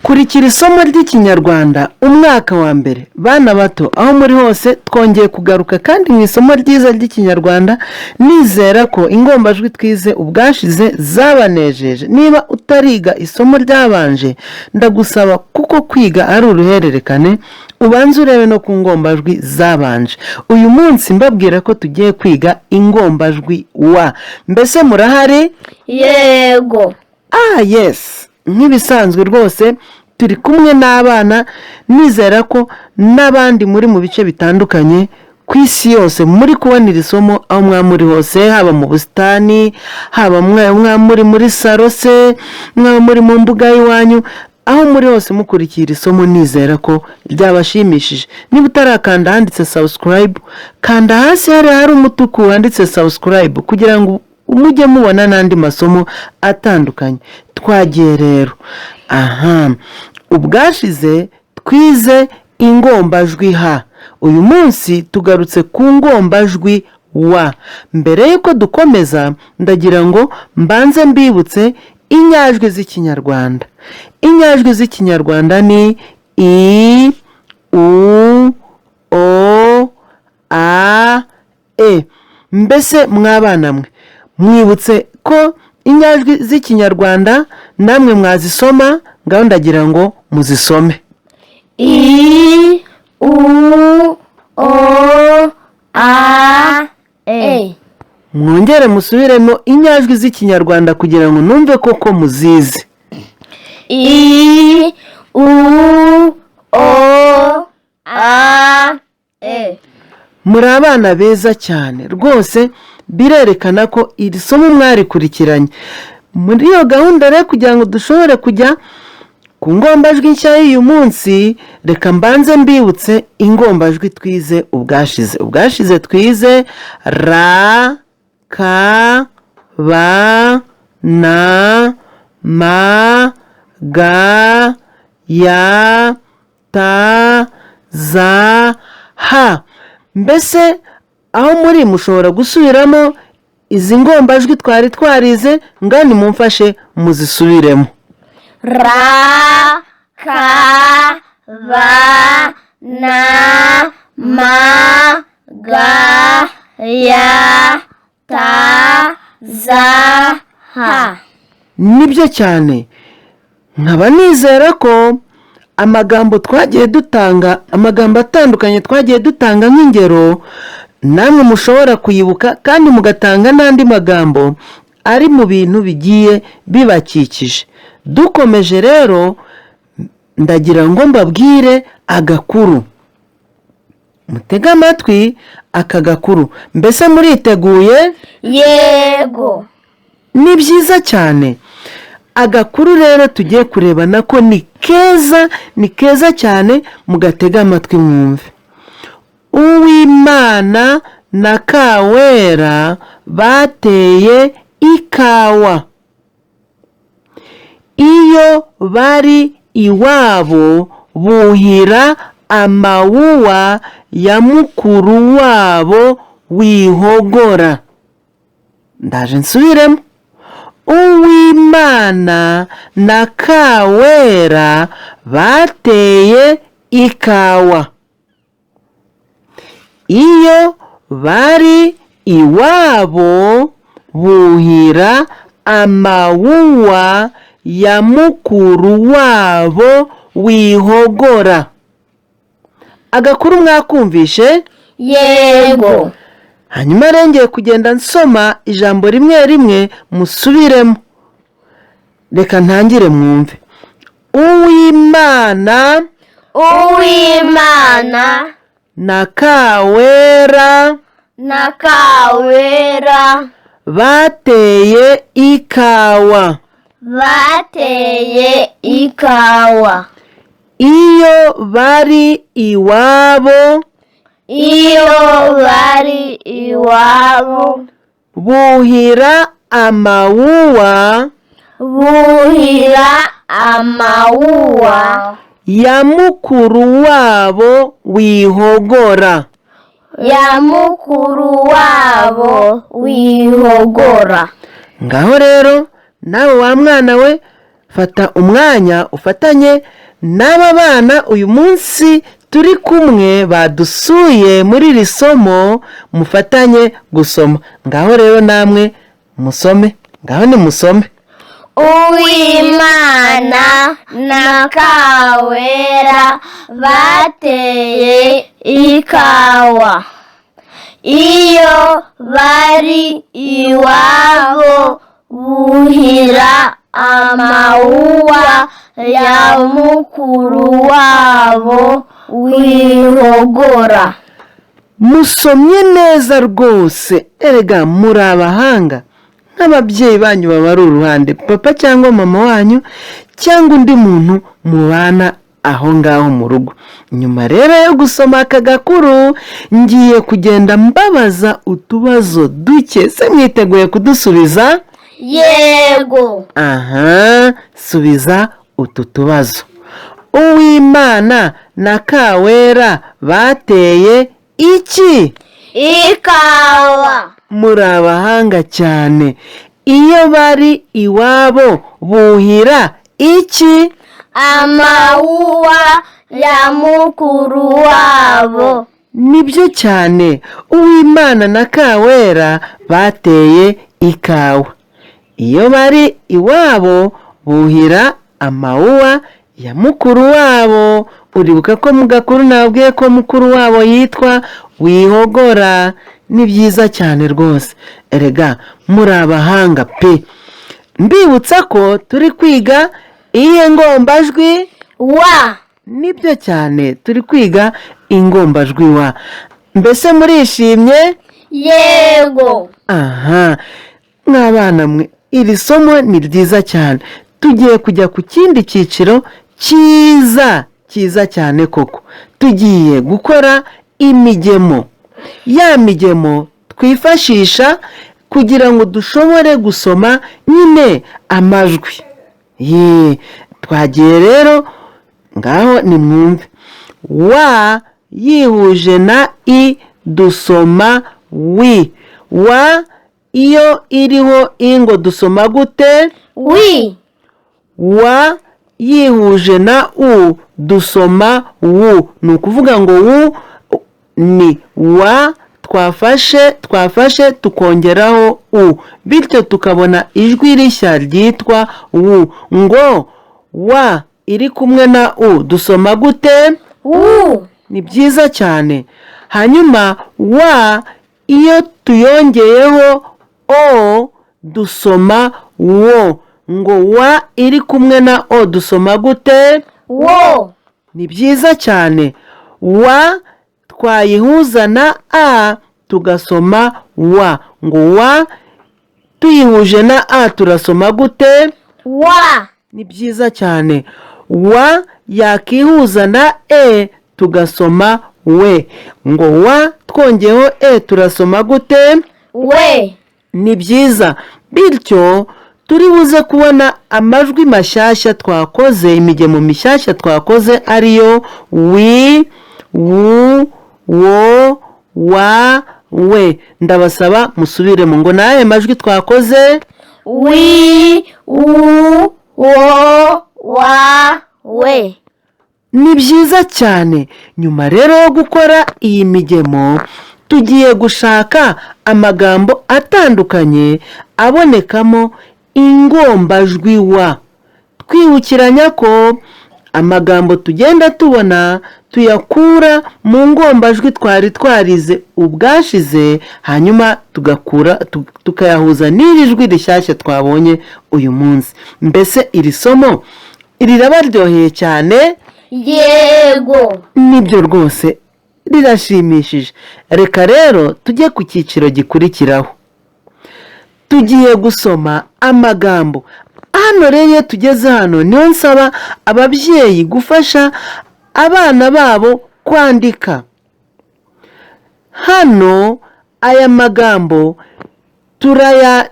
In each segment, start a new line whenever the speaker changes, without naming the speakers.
Kurikira isomo ry'Ikinyarwanda umwaka wa mbere. Bana bato, aho muri hose, twongeye kugaruka kandi mu isomo ryiza ry'Ikinyarwanda. Nizera ko ingombajwi twize ubwashize zabanejeje. Niba utariga isomo ryabanje, ndagusaba, kuko kwiga ari uruhererekane, ubanze urebe no ku ngombajwi zabanje. Uyu munsi mbabwira ko tugiye kwiga ingombajwi wa. Mbese murahari?
Yego.
Ah yes, nk'ibisanzwe rwose turi kumwe n'abana. Nizera ko n'abandi muri mu bice bitandukanye ku isi yose muri kubona iri somo, aho mwaba muri hose, haba mu busitani, haba mwaba muri muri salo se, mwaba muri mu mbuga y'iwanyu, aho muri hose mukurikira isomo, nizera ko ryabashimishije. Niba utarakanda ahanditse subscribe, kanda hasi hari umutuku wanditse subscribe kugira ngo mujye mubona n'andi masomo atandukanye. Twagiye rero. Aha ubwashize twize ingombajwi h, uyu munsi tugarutse ku ngombajwi wa. Mbere y'uko dukomeza, ndagira ngo mbanze mbibutse inyajwi z'Ikinyarwanda. Inyajwi z'Ikinyarwanda ni i, u, o, a, e. Mbese mwabana mwe, mwibutse ko inyajwi z'Ikinyarwanda namwe mwazisoma? Ngaho ndagira ngo muzisome.
I, U, O, A, E.
Mwongere musubiremo inyajwi z'Ikinyarwanda kugira ngo numve koko muzizi.
I, U, O, A, E.
Muri abana beza cyane rwose, birerekana ko iri somo mwarikurikiranye. Muri iyo gahunda rero, kugira ngo dushobore kujya ku ngombajwi nshya y'uyu munsi, reka mbanze mbibutse ingombajwi twize ubwashize. Ubwashize twize ra, ka, ba, na, ma, ga, ya, ta, za, ha. Mbese aho muri mushobora gusubiramo izi ngombajwi twari twarize? Ngani mumfashe muzisubiremo.
R, K, B, N, M, G, Y, T, Z, H.
Nibyo cyane. Nkaba nizera ko amagambo twagiye dutanga, amagambo atandukanye twagiye dutanga nk'ingero, namwe mushobora kuyibuka kandi mugatanga n'andi magambo ari mu bintu bigiye bibakikije. Dukomeje rero, ndagira ngo mbabwire agakuru. Mutege amatwi aka gakuru. Mbese muriteguye?
Yego.
Ni byiza cyane. Agakuru rero tugiye kureba nako ni keza, ni keza cyane, mugatege amatwi mwumve. Uwimana na Kawera bateye ikawa. Iyo bari iwabo buhira amawuwa ya mukuru wabo wihogora. Ndaje nsubiremo. Uwimana na Kawera bateye ikawa. Iyo bari iwabo buhira amawuwa ya mukuru wabo wihogora. Agakuru mwakumvishe?
Yego.
Hanyuma rengeye kugenda nsoma ijambo rimwe rimwe, musubiremo. Reka ntangire mwumve. Uwimana
Uwimana
na Kawera
na Kawera
bateye ikawa.
Bateye ikawa.
Iyo bari iwabo
Iyo bari iwabo
buhira amawuwa
buhira amawuwa
ya mukuru wabo wihogora.
Ya mukuru wabo wihogora.
Ngaho rero nawe wa mwana we, Fata umwanya ufatanye n'aba bana uyu munsi turi kumwe badusuye muri iri somo, mufatanye gusoma. Ngaho rero namwe musome, ngaho nimusome.
Uwimana na Kawera bateye ikawa. Iyo bari iwabo buhira amawuwa ya mukuru wabo Wihogora.
Musomye neza rwose. Erega muri abahanga, nk'ababyeyi banyu baba ari uruhande, papa cyangwa mama wanyu cyangwa undi muntu mubana aho ngaho mu rugo. Nyuma rero yo gusoma aka gakuru, ngiye kugenda mbabaza utubazo duke. Se mwiteguye kudusubiza?
Yego.
Aha, subiza utu tubazo. Uwimana na Kawera bateye iki?
Ikawa.
Muri abahanga cyane. Iyo bari iwabo buhira iki?
Amawuwa ya mukuru wabo.
Nibyo cyane. Uwimana na Kawera bateye ikawa. Iyo bari iwabo buhira amawuwa ya mukuru wabo. Uribuka ko mu gakuru nabwiye ko mukuru wabo yitwa Wihogora. Ni byiza cyane rwose. Erega muri abahanga pe. Mbibutsa ko turi kwiga iyihe ngombajwi?
Wa.
Nibyo cyane, turi kwiga ingombajwi wa. Mbese murishimye?
Yego.
Aha, mwabana mwe, iri somo ni ryiza cyane. Tugiye kujya ku kindi cyiciro cyiza cyiza cyane koko. Tugiye gukora imigemo, ya migemo twifashisha kugira ngo dushobore gusoma nyine amajwi. Ye, twagiye rero, ngaho nimwumve. Wa yihuje na i dusoma wi. Wa iyo iriho i ngo dusoma gute?
Wi.
Wa yihuje na u dusoma wu. Ni ukuvuga ngo wu ni wa twafashe tukongeraho u, bityo tukabona ijwi rishya ryitwa wu. Ngo wa iri kumwe na u dusoma gute?
Wu.
Ni byiza cyane. Hanyuma wa iyo tuyongeyeho o dusoma wo. Ngo wa iri kumwe na o dusoma gute?
Wo.
Ni byiza cyane. Wa twayihuza na a tugasoma wa. Ngo wa tuyihuje na a turasoma gute?
Wa.
Ni byiza cyane. Wa yakihuza na e tugasoma we. Ngo wa twongeyeho e turasoma gute?
We.
Ni byiza. Bityo turi buze kubona amajwi mashyashya twakoze, imigemo mishyashya twakoze, ariyo wi, wu, wo, wa, we. Ndabasaba musubiremo. Ngo ni ayahe majwi twakoze?
Wi, wu, wo, wa, we.
Ni byiza cyane. Nyuma rero yo gukora iyi migemo, tugiye gushaka amagambo atandukanye abonekamo ingombajwi wa, twibukiranya ko amagambo tugenda tubona tuyakura mu ngombajwi twari twarize ubwashize, hanyuma tugakura tukayahuza n'iri jwi rishyashya twabonye uyu munsi. Mbese iri somo rirabaryoheye cyane?
Yego.
Nibyo rwose, rirashimishije. Reka rero tujye ku cyiciro gikurikiraho. Tugiye gusoma amagambo. Hano rero iyo tugeze hano niho nsaba ababyeyi gufasha abana babo kwandika. Hano aya magambo turaya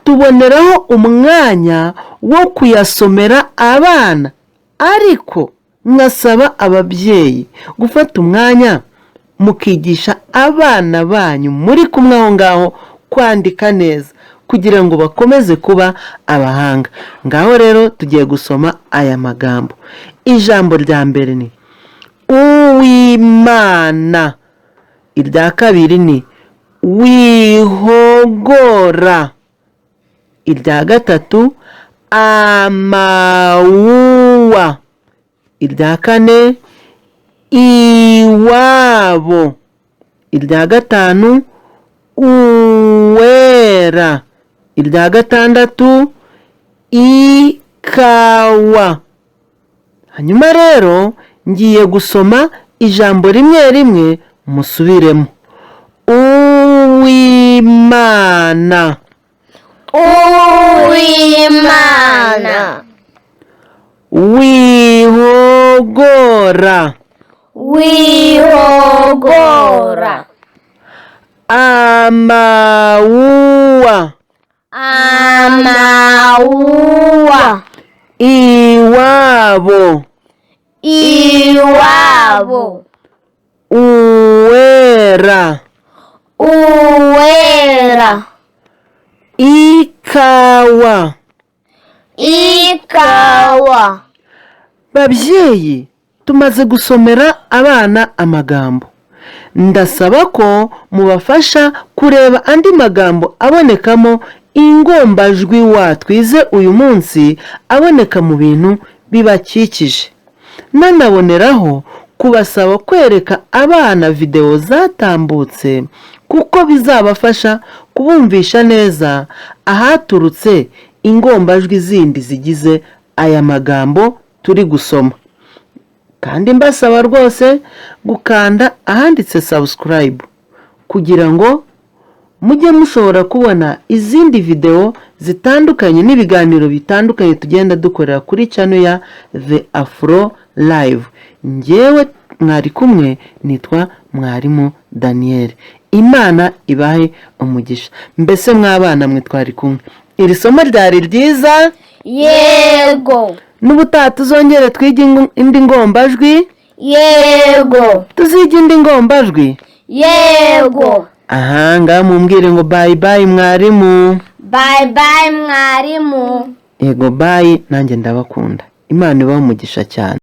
tuboneraho umwanya wo kuyasomera abana, ariko nkasaba ababyeyi gufata umwanya mukigisha abana banyu muri kumwe aho ngaho kwandika neza. kugira ngo bakomeze kuba abahanga. Ngaho rero tugiye gusoma aya magambo. Ijambo rya mbere ni Uwimana, irya kabiri ni wihogora, irya gatatu amawuwa, irya kane iwabo, irya gatanu uwera, irya gatandatu ikawa. Hanyuma rero ngiye gusoma ijambo rimwe rimwe musubiremo. Uwimana.
Uwimana.
Wihogora.
Wihogora.
Amawuwa.
Amawuwa.
Iwabo.
Iwabo.
Uwera.
Uwera.
Ikawa.
Ikawa.
Babyeyi, tumaze gusomera abana amagambo. Ndasaba ko mubafasha kureba andi magambo abonekamo ingombajwi wa twize uyu munsi, aboneka mu bintu bibakikije. Nanaboneraho kubasaba kwereka abana videwo zatambutse, kuko bizabafasha kubumvisha neza ahaturutse ingombajwi zindi zigize aya magambo turi gusoma. Kandi mbasaba rwose gukanda ahanditse subscribe kugira ngo mujye mushobora kubona izindi videwo zitandukanye n'ibiganiro bitandukanye tugenda dukorera kuri channel ya The Afro Live. Ngewe mwari kumwe nitwa Mwarimu Daniel. Imana ibahe umugisha. Mbese mwabana mwe twari kumwe, iri somo ryari ryiza?
Yego.
N'ubutaha tuzongere twige indi ngombajwi?
Yego.
Tuzige indi ngombajwi?
Yego.
Aha ngaha mumbwire ngo bye bye mwarimu.
Bye bye mwarimu.
Yego, bye, nanjye ndabakunda. Imana ibahe umugisha cyane.